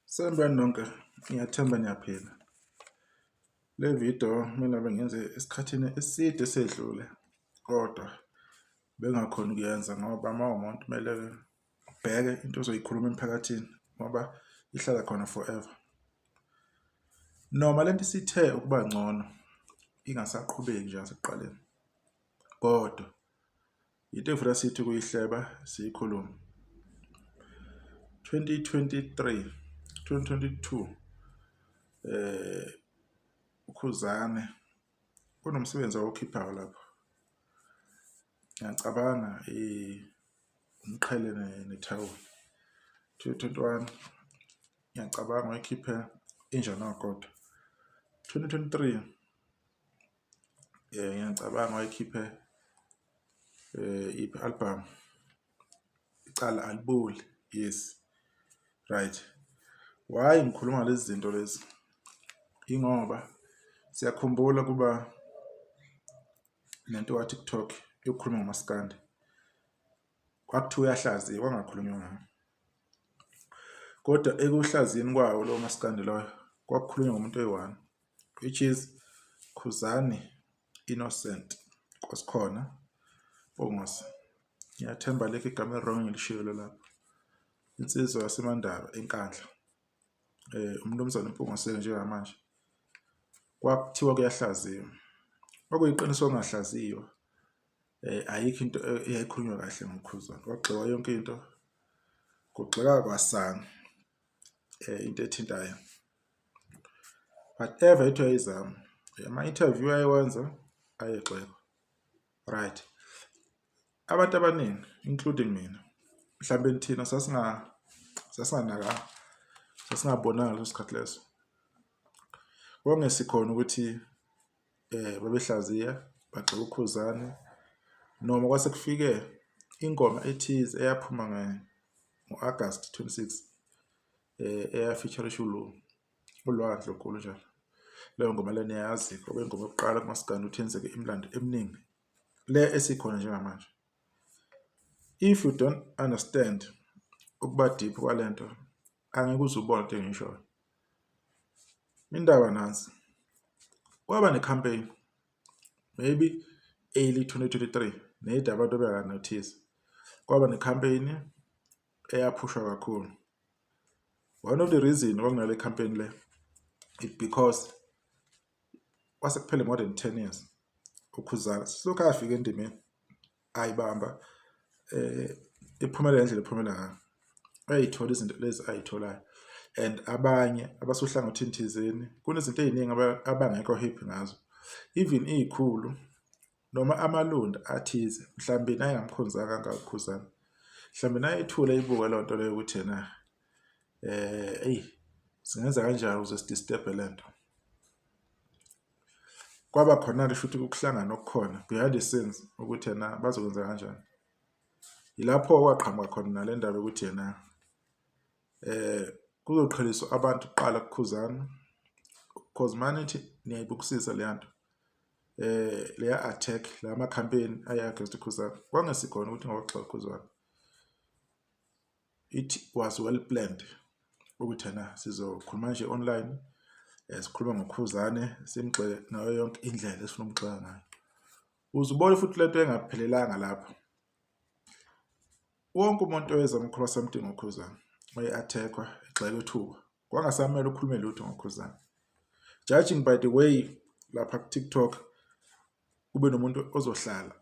Sanibonani nonke, ngiyathemba niyaphila. Le video mina bengiyenze esikhathini eside esedlule kodwa bengakhoni ukuyenza ngoba uma uwumuntu kumele ubheke into ozoyikhuluma emphakathini ngoba ihlala khona forever. Noma lento isithe ukuba ngcono ingasaqhubeki njengasekuqaleni kodwa into evula sithi kuyihleba siyikhulume. 2023 2022 uKhuzane kunomsebenzi awukhiphayo lapho, ngiyacabanga umqhele nethawula. 2021 ngiyacabanga wayikhiphe Inja Nogodo. 2023 ngiyacabanga wayikhiphe iphi album, Icala Aliboli, yes, right. Why ngikhuluma ngalezi zinto lezi? Ingoba siyakhumbula kuba nento ka-TikTok yokukhuluma ngomaskandi, kwakuthiwa uyahlaziya kwangakhulunywa ngawo. Kodwa ekuhlaziyeni kwawo lowo maskandi loyo kwakukhulunywa ngomuntu oyi-one, which is Khuzani Innocent Nkosikhona Mpungose. Ngiyathemba alikho igama eli-wrong engilishilo lapho. Insizwa yaseMandaba eNkandla, uMnumzane Mpungose njengamanje. Kwakuthiwa kuyahlaziywa, kwakuyiqiniso okungahlaziywa, ayikho into eyayikhulunywa kahle ngoKhuzani, kwagxekwa yonke into, kugxeka kwasani into ethintayo. Whatever ethi uyayizama, ama-interview ayewenza ayegxekwa, right. Abantu abaningi including mina, mhlambe thina sasinganaka, sasingabonanga leso sikhathi leso. Kwakungesikhona ukuthi babehlaziya bagxeka uKhuzani noma kwase kufike ingoma ethize eyaphuma ngo-August 26 eya-feature-isha uLwandle Olukhulu njalo. Leyo ngoma le niyayazi kwaba ingoma yokuqala kumaskandi ukuthi yenzeke imilando eminingi le esikhona njengamanje. If you don't understand ukuba deep kwalento, angeke uze ubone into engiyishoyo. Indaba nansi, kwaba ne-campaign maybe early 2023, ney'de abantu bengaka-notice. Kwaba ne-campaign eyaphushwa kakhulu. One of the reason kwakunale campaign le, it because kwase kuphele more than 10 years uKhuzani selokhu afika endimeni ayibamba iphumela ngendlela ephumela ngayo, ayithola izinto lezi ayitholayo and abanye abasohlangothini thizeni kunezinto ey'ningi abangekho happy ngazo, even iy'khulu noma amalunda athize mhlawumbe nayengamkhonzanga kangaka uKhuzani, mhlawumbe nayethula ibuka leyo nto leyo ukuthi yena eyi singenza kanjani ukuze si-disturb-e le nto. Kwaba khona-ke shuthi ukuhlangana okukhona behind the scenes ukuthi yena bazokwenza kanjani. Yilapho kwaqhamuka khona nale ndaba yokuthi yena kuzoqheliswa abantu kuqala kuKhuzani, cause manithi niyayibukisisa leya nto, leya attack, la ma-campaign aye against uKhuzani, kwangesikhona ukuthi ngokugxeka uKhuzani. It was well planned ukuthi ena sizokhuluma nje online, sikhuluma ngoKhuzane simgxeke ngayo yonke indlela esifuna ukumgxeka ngayo. Uze ubone futhi lento engaphelelanga lapho. Wonke umuntu oyezama ukukhuluma something ngoKhuzani waye-attack-wa, egxekwa, ethukwa. Kwangasamele ukhulume lutho ngoKhuzani. Judging by the way lapha ku-TikTok kube nomuntu ozohlala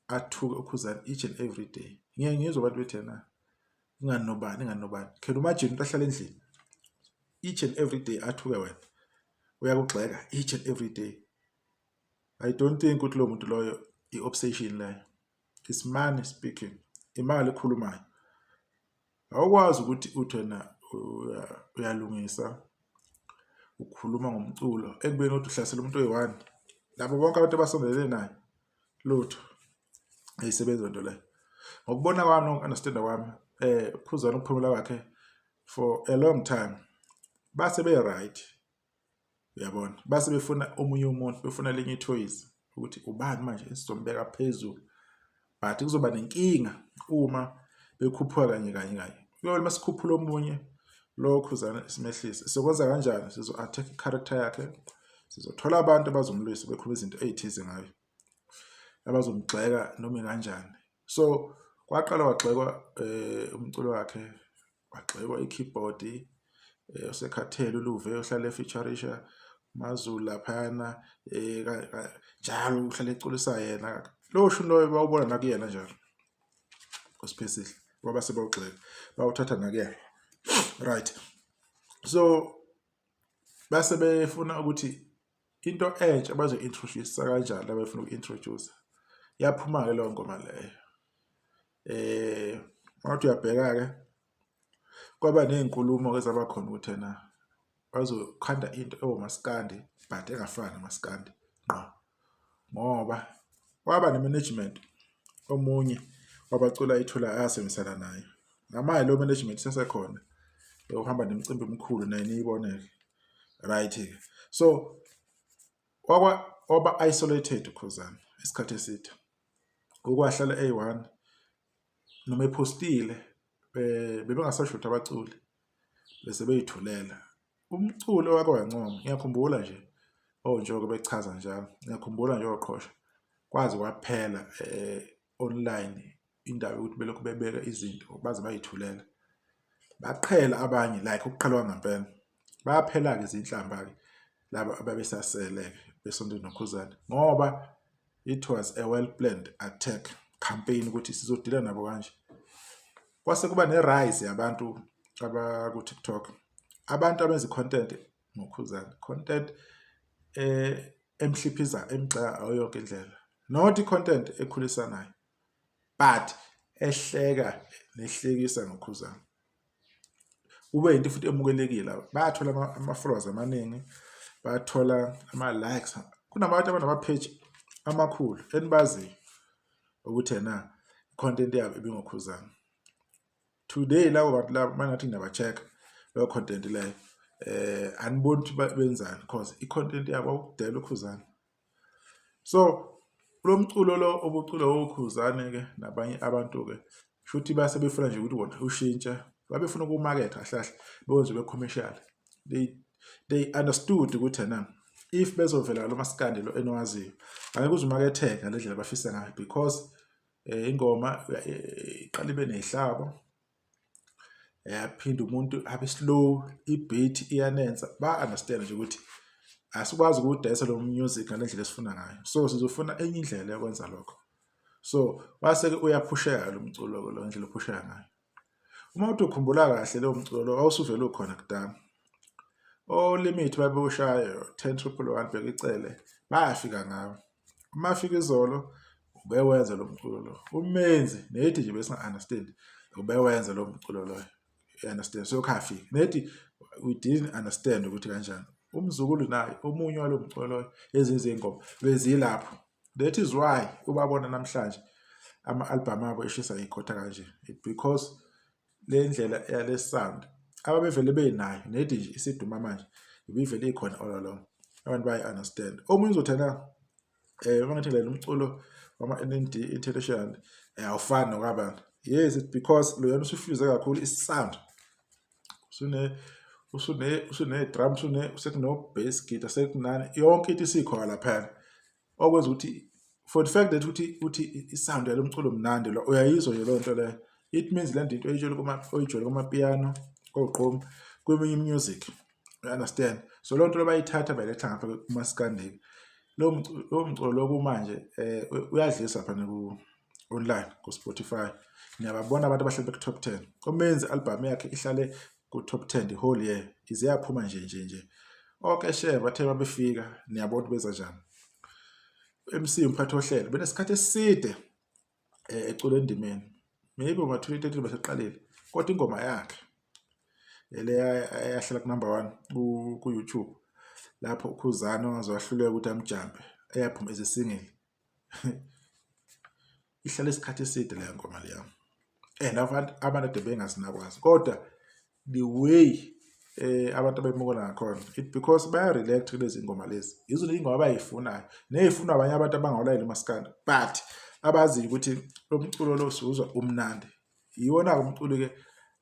athuke uKhuzani each and every day. Ngiye ngizwe abantu bethi ena ingani nobani, ingani nobani. Can you imagine umuntu ahlala endlini each and every day athuke wena, uyakugxeka each and every day. I don't think ukuthi lowo muntu loyo i-obsession leyo. It's money speaking, imali ekhulumayo. Awukwazi ukuthi uthi wena uyalungisa ukhuluma ngomculo ekubeni ukuthi uhlasela umuntu oyi-one, labo bonke abantu abasondelene naye lutho, ayisebenzi lento leyo. Ngokubona kwami noku-understand-a kwami, uKhuzani ukuphumela kwakhe for a long time base be-right, uyabona, base befuna omunye umuntu, befuna elinye ithoyizi ukuthi ubani manje esizombeka phezulu, but kuzoba nenkinga uma bekhuphuka kanye kanye kanye. Kuyobe masikhuphula omunye Lo Khuzani simehlise. Sizokwenza kanjani? Sizo-attack i-character yakhe. Sizothola abantu abazomlwisa bekhuluma izinto ey'thize ngayo. Abazomgxeka noma kanjani. So kwaqala kwagxekwa umculo wakhe, wagxekwa i-keyboard, osekhathele uluve ohlale efeaturisha uMaZulu laphayana njalo uhlale eculisa yena. Lowo shuni loyo bawubona nakuyena njalo uSiphesihle ngoba sebawugxeka bawuthatha nakuyena. Right, so base befuna ukuthi into entsha bazo-introduce kanjani abafuna uku-introduce. Yaphuma-ke leyo ngoma leyo. Mawuthi uyabheka-ke kwaba ney'nkulumo-ke ezaba khona ukuthi ena bazokhanda into ewumaskandi but engafani nomaskandi ngqo, ngoba kwaba ne-management omunye wabacula ithula asebenzisana naye. Namanje leyo management isesekhona uhamba nemicimbi emikhulu naye niyibone-ke. Right-ke, so waba isolated uKhuzani isikhathi eside, ukwahlala eyi-one noma ephostile bebengasashuthi abaculi bese beyithulela. Umculo owake wancoma ngiyakhumbula nje onjoko bechaza njalo, ngiyakhumbula nje oqhosha kwaze kwaphela online indaba yokuthi belokhu bebeka izinto baze bayithulela. Baqhela abanye like ukuqhelwa ngempela, bayaphela-ke izinhlamba-ke laba ababesasele-ke besonto noKhuzani ngoba it was a well planned attack campaign ukuthi sizodila nabo kanje. Kwase kuba ne-rise yabantu abaku-TikTok, abantu abenza i-content ngoKhuzani, content emhliphiza emgxeka ngayo yonke indlela, not i-content ekhulisanayo but ehleka nehlekisa ngoKhuzani. Kube yinto futhi emukelekile, bayathola ama-followers amaningi, bayathola ama-likes. Kunabantu abanama-page amakhulu enibaziyo ukuthi ena i-content yabo ibingoKhuzani. Today labo bantu labo mangathi ngiyaba-check-a leyo content leyo aniboni ukuthi benzani cause i-content yabo ukudela uKhuzani. So lo mculo lo obuculwa oKhuzani-ke nabanye abantu-ke shuthi base befuna nje ukuthi wona ushintshe, babefuna ukuwumaketha kahle kahle bewenze ube commercial. They understood ukuthi ena if bezovela lo maskandi lo eniwaziyo angeke uze umaketheke ngale ndlela abafisa ngayo because ingoma iqala ibe ney'hlabo, aphinde umuntu abe slow, i-beat iyanensa. Ba-understand nje ukuthi asikwazi ukuwudayisa lo music ngale ndlela esifuna ngayo, so sizofuna enye indlela yokwenza lokho. So wase-ke uyaphusheka lo mculo lo ndlela ophusheka ngayo. Uma uthi ukhumbula kahle lowo mculo lo wawusuvele ukhona kudala. O-Limit babewushaya 10 111 Bheka Icele bayafika ngawo. Uma fika izolo ubewenza lo mculo lo. Umenzi nethi nje besinga-understand ubewenza lo mculo loyo. You understand? So khafika nethi we didn't understand ukuthi kanjani. Umzukulu naye omunye walo mculo loyo, ezinye izingoma bezilapho. That is why ubabona namhlanje ama-album abo eshisa ikhotha kanje, because le ndlela yale sound ababevele benayo nethi nje isiduma manje ibivele ikhona all along, abantu bayi-understand. Omunye uzothi na uma ngathi la umculo wama-NND International awufani nokwabani. Yes, it's because loyana usufuze kakhulu i-sound, usune usune usune drum, usune sekuno bass guitar, sekunani, yonke into isikhona laphana, okwenza ukuthi for the fact that uthi i-sound yalo mculo mnandi lo uyayizwa nje leyo nto leyo, it means le nto into oyitshele kuma oyijwayele kumapiano, kogqom, kweminye music, you understand? So leyo nto bayithatha bayiletha ngapha kumaskandi. Lo mculo loku manje uyadlisa phana ku online ku Spotify, niyababona abantu abahleli beku top 10. Umenzi album yakhe ihlale ku top 10 the whole year ize yaphuma nje nje nje. Okay, share bathe babefika, niyabona ukuthi beza njani. MC umphathi ohlelo benesikhathi eside ecula endimeni, maybe uma 2013 baseqalile, kodwa ingoma yakhe le eyahlala ku number 1 ku YouTube lapho uKhuzani ongaze wahluleka ukuthi amjampe, eyaphuma as a single, ihlala isikhathi eside leyo ngoma leyo and abantu ade bengazinakwazi, kodwa the way abantu abemukela ngakhona it because baya-relate kulezi ngoma lezi, yizo ingoma abayifunayo neyifunwa abanye abantu abangawulayeli umaskandi but abaziyo ukuthi lo mculo lo siwuzwa umnandi. Iwona-ke umculo-ke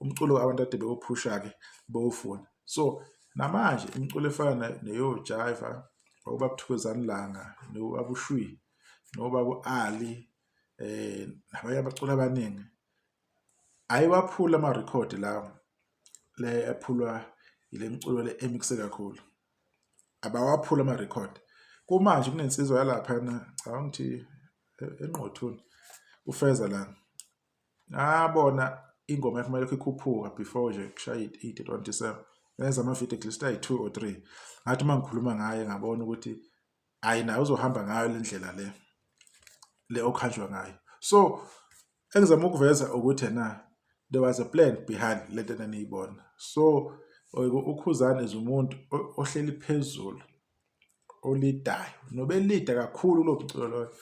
Umculo abantu ade bewuphusha-ke bewufuna. So namanje imiculo efana neyoJaiva, obaba Thokozani Langa, nobaba uShwi, nobaba u-Ali, nabanye abaculi abaningi, ayiwaphuli amarekhodi lawo le ephulwa ile miculo le emixe kakhulu. Abawaphuli amarekhodi. Kumanje kunensizwa yalaphayana, ngicabanga ukuthi eNqothuni, uFeza Langa. Ngabona ingoma yakhe malokhu ikhuphuka before nje kushaye i-31 December. Yenza ama-video at least ayi-2 or 3. Ngathi uma ngikhuluma ngaye ngabona ukuthi hhayi naye uzohamba ngayo le ndlela le le okuhanjwa ngayo. So engizama ukuveza ukuthi ena there was a plan behind lento enaniyibona. So uKhuzani is umuntu ohleli phezulu, olidayo, nobelida kakhulu kulo mculo loyo,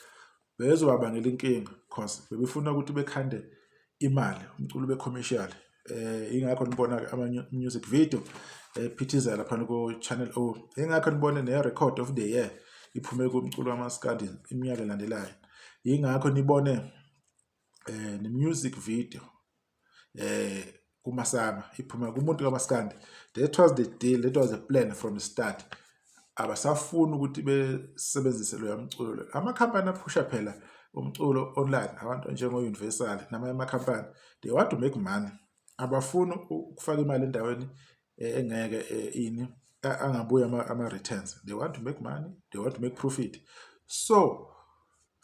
bezobabangela inkinga cause bebefuna ukuthi bekhande imali, umculo ube commercial. Ingakho nibona ama-music video ephithizela laphana ko-Channel O. Ingakho nibone ne-record of the year iphume kumculo wamaskandi iminyaka elandelayo. Yingakho nibone ne-music video kuMasama iphuma kumuntu kaMaskandi. That was the deal, that was the plan from the start. Abasafuni ukuthi besebenzise loya mculo lo. Amakhampani aphusha phela umculo online, abantu njengo-Universal namanye amakhampani, they want to make money. Abafuni ukufaka imali endaweni engeke ini angabuya ama-returns. They want to make money, they want to make profit. So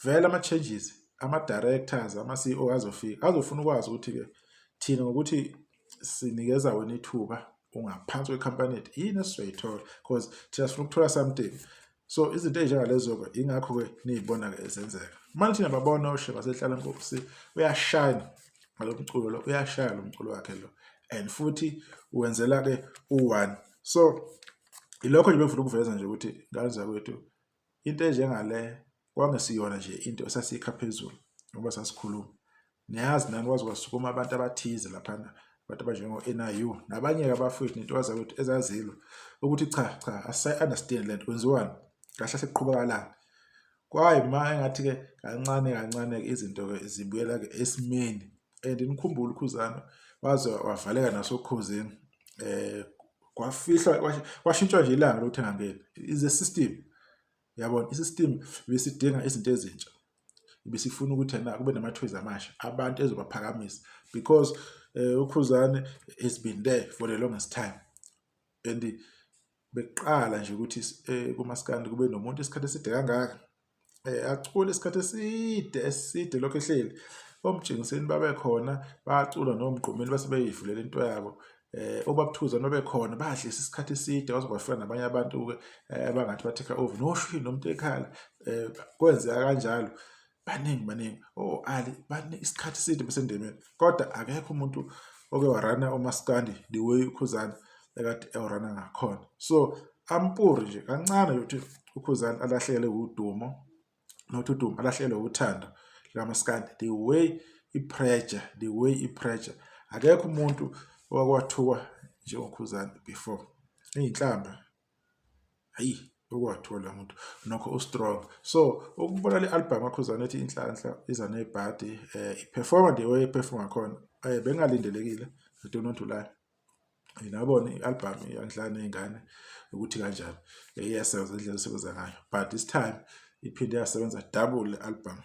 vele ama-changes, ama-directors, ama-CEO azofika azofuna ukwazi ukuthi-ke thina ngokuthi sinikeza wena ithuba ungaphansi kwekhampani yethu, yini esizoyithola, because thina sifuna ukuthola something. So izinto ey'njengalezo-ke ingakho-ke niy'bona-ke zenzeka. Manje thina babona oShembe basehlala Nkosi uyashine ngalo mculo lo, uyashaya lo mculo wakhe lo, and futhi wenzela-ke u-one. So ilokho nje bengifuna ukuveza nje ukuthi ngane zakwethu, into enjengale kwangesiyona nje into esasiyikha phezulu ngoba sasikhuluma. Niyazi nani kwaze kwasukuma abantu abathize laphana, abantu abanjengo-NIU nabanye-ke abafowethu ney'ntokazi zakwethu ezazilwa ukuthi cha cha asisayi-understand le nto, kwenziwani kahle kahle, kuqhubekalani. Kwayima engathi-ke kancane kancane-ke izinto-ke zibuyela-ke esimeni. And nikhumbule uKhuzani waze wavaleka nasoKhozini, kwafihlwa, kwashintshwa nje ilanga lokuthi angangeni. Is a system, yabona, i-system ibisidinga izinto ezintsha, ibisifuna ukuthi ena kube namathoyizi amasha abantu ezobaphakamisa, because uKhuzani has been there for the longest time. And bekuqala nje ukuthi kumaskandi kube nomuntu isikhathi eside kangaka, acule isikhathi eside eside lokhu ehleli. OMtshengiseni babe khona, bacula noMgqumeni base beyivulela into yabo. ObabuThuzane babe khona, badlisa isikhathi eside kwaze kwafika nabanye abantu-ke abangathi ba-take over, noShwi nomuntu ekhala, kwenzeka kanjalo. Baningi baningi o-Ali baningi isikhathi eside besendimeni, kodwa akekho umuntu oke warana umaskandi the way uKhuzani ekade ewurana ngakhona. So ampuri nje kancane ukuthi uKhuzani alahlekele udumo, not udumo, alahlekele uthando likaMaskandi, the way i-pressure, the way i-pressure. Akekho umuntu owake wathukwa njengoKhuzani before. Iy'nhlamba, hayi, okwathuka la muntu, nokho u-strong. So ukubona le album kaKhuzani ethi Inhlanhla Iza Nebhadi, i-performa the way i-performa ngakhona, bengalindelekile, I don't want to lie. Nabona i-album yangidlala ney'ngane ukuthi kanjani iyasebenza indlela esebenza ngayo, but this time iphinde yasebenza double le album,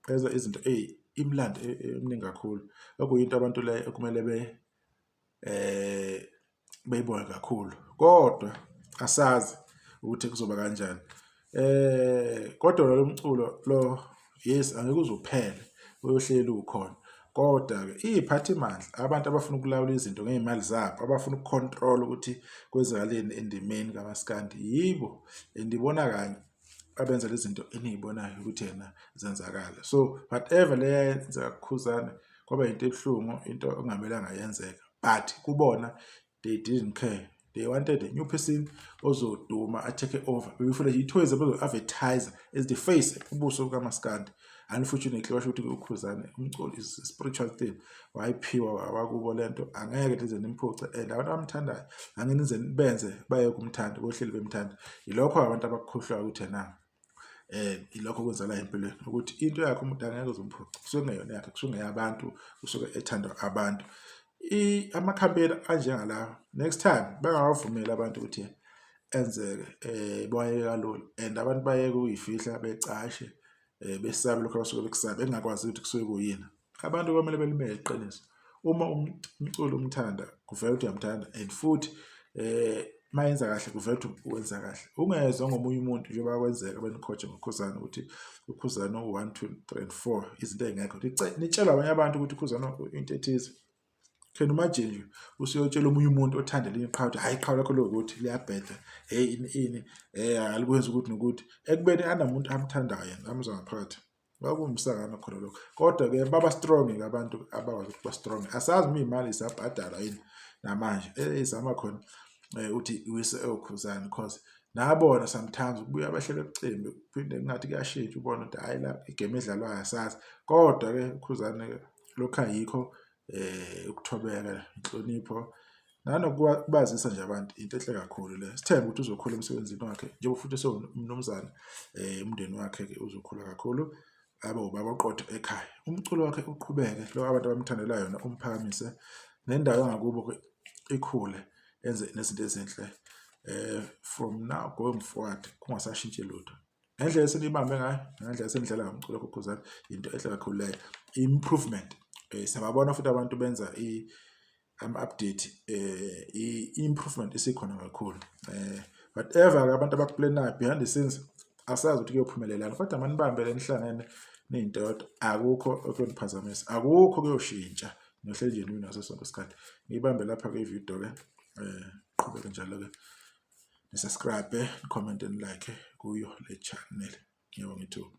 enza izinto imilando eminingi kakhulu, okuyinto abantu le okumele beyibone kakhulu. Kodwa asazi ukuthi kuzoba kanjani. Kodwa lo mculo lo, yes, angeke uze uphele, uyohleli ukhona. Kodwa-ke iy'phathimandla, abantu abafuna ukulawula izinto ngey'mali zabo, abafuna uku-control ukuthi kwenzakaleni endimeni kamaskandi, yibo and ibona kanye abenza lezi zinto eniy'bonayo ukuthi yena zenzakala. So whatever le eyenzeka kuKhuzani kwaba into ebuhlungu, into okungamelanga yenzeka, but kubona they didn't care. They wanted a new person ozoduma a-take over. Bebefuna nje ithoyizi abazo-advertise as the face, ubuso bukaMaskandi. Unfortunately washo ukuthi uKhuzani umculo is a spiritual thing, wayiphiwa wakubo lento, angeke nize nimphuce, and abantu abamthandayo angeke nize benze baye kumthanda, bohleli bemthanda. Yilokho abantu abakukhohlwayo ukuthi ena ilokho kwenzakala empilweni, ukuthi into yakhe umuntu angeke uze umphuce, kusuke kungeyona yakhe, kusuke ngeyabantu, kusuke ethandwa abantu. Ama-campaign anjengalawa next time bangawavumeli abantu ukuthi enzeke, bawayeke kalula and abantu bayeke ukuyifihla becashe, besabe lokhu abasuke bekusabe engakwazi ukuthi kusuke kuyini. Abantu kwamele belimele iqiniso. Uma umculo umthanda, kuvela ukuthi uyamthanda, and futhi mayenza kahle kuvela ukuthi wenza kahle. Ungezwa ngomunye umuntu njengoba kwenzeka benikhoje ngoKhuzani ukuthi uKhuzani u-1 2 3 and 4, izinto ey'ngekho. Nitshelwa abanye abantu ukuthi uKhuzani into ethize. Can you imagine nje usuyotshela omunye umuntu othanda elinye iqhawe ukuthi hhayi, iqhawe lakho lokuthi liyabheda, hey, ini ini, alikwenzi ukuthi nokuthi, ekubeni anamuntu amthandayo yena amuzwa ngaphakathi. Kwakuwumsangano khona lokho. Kodwa-ke baba strong-ke abantu abakwazi ukuthi ba-strong. Asazi uma iy'mali zisabhadalwa yini namanje ezama khona ukuthi iwise oKhuzani, cause nabona sometimes kubuye abahlele emcimbi kuphinde kungathi kuyashintsha, ubone ukuthi hhayi, la i-game edlalwayo asazi. Kodwa-ke uKhuzani-ke lokhu ayikho, ukuthobeka, inhlonipho nanokubazisa nje abantu, into enhle kakhulu le. Sithembe ukuthi uzokhula emsebenzini wakhe njengoba futhi esewumnumzane, umndeni wakhe-ke uzokhula kakhulu, abe ubaba oqotho ekhaya. Umculo wakhe uqhubeke lo abantu abamthandela yona, umphakamise nendawo yangakubo ikhule, enze nezinto ezinhle from now going forward, kungasashintshi lutho. Ngendlela eseniyibambe ngayo, ngendlela esenidlala ngomculo kaKhuzani, into enhle kakhulu leyo. Improvement, siyababona futhi abantu benza ama-update, i-improvement isikhona kakhulu. Whatever abantu abakuplanayo behind the scenes, asazi ukuthi kuyophumelelana, kodwa manibambele nihlangene niyinto yodwa, akukho okuyoniphazamisa, akukho kuyoshintsha, niyohleli nje niwina ngaso sonke isikhathi. Ngiyibambe lapha-ke ividiyo-ke, qhubeke njalo-ke ni-subscribe, ni-comment, ni-like kuyo le channel. Ngiyabonga ithuba.